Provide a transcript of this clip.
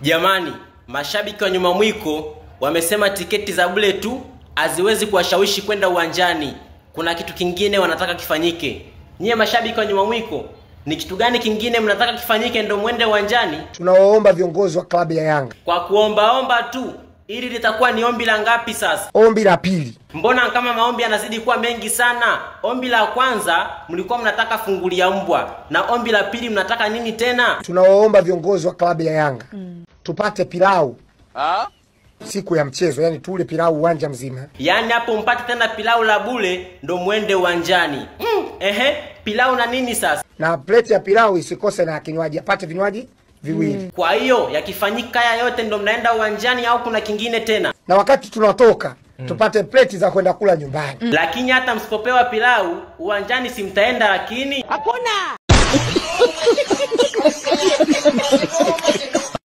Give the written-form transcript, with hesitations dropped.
Jamani, mashabiki wa nyuma mwiko wamesema tiketi za bure tu haziwezi kuwashawishi kwenda uwanjani. Kuna kitu kingine wanataka kifanyike. Nyie mashabiki wa nyuma mwiko, ni kitu gani kingine mnataka kifanyike ndo mwende uwanjani? Tunawaomba viongozi wa klabu ya Yanga Kwa kuombaomba tu, ili litakuwa ni ombi la ngapi sasa? Ombi la pili. Mbona kama maombi yanazidi kuwa mengi sana? Ombi la kwanza mlikuwa mnataka fungulia mbwa, na ombi la pili mnataka nini tena? Tunawaomba viongozi wa klabu ya Yanga tupate pilau siku ya mchezo, yani tule pilau uwanja mzima. Yaani hapo mpate tena pilau la bure ndo mwende uwanjani. Ehe, pilau na nini sasa? Na pleti ya pilau isikose na kinywaji, apate vinywaji viwili. Kwa hiyo yakifanyika haya yote ndo mnaenda uwanjani au kuna kingine tena? Na wakati tunatoka tupate pleti za kwenda kula nyumbani. Lakini hata msipopewa pilau uwanjani si mtaenda, lakini hakuna.